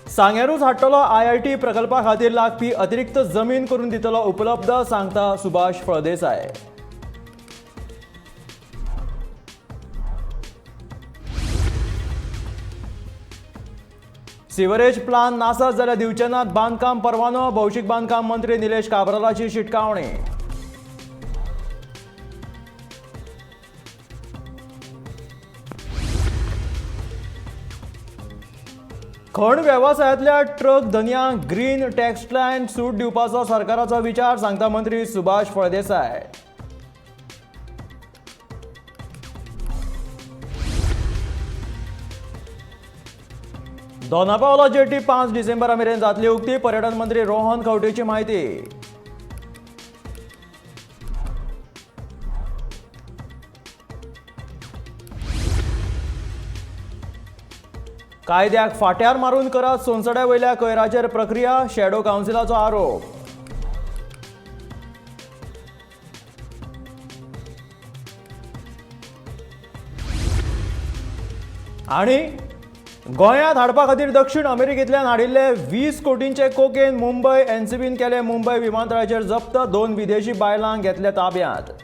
सांग्यारूच हाडटलो IIT प्रकल्पा खातीर लागपी अतिरिक्त जमीन करून दितलो उपलब्ध, सांगता सुभाष फळदेसाय. सिवरेज प्लान नासत जाल्यार दिवचे नात बांदकाम परवानो, भौशीक बांदकाम मंत्री निलेश काब्रालाची शिटकावणी. खण वेवसायांतल्या ट्रक धनयांक ग्रीन टॅक्सलायन सूट दिवपाचो सरकाराचो विचार, सांगता मंत्री सुभाष फळदेसाय. दोनापावला जेटी 5 डिसेंबरा मेरेन जातली उक्ती, पर्यटन मंत्री रोहन खंवटेची म्हायती. कायद्याक फाट्यार मारून करात सोनसड्या वयल्या कोयराचेर प्रक्रिया, शॅडो कावन्सिलाचो आरोप. आनी गोंयांत हाडपा खातीर दक्षिण अमेरिकेंतल्यान हाडिल्ले 20 कोटींचे कोकेन मुंबय एनसीबीन केले मुंबय विमानतळाचेर जप्त, 2 विदेशी बायलांक घेतले ताब्यांत.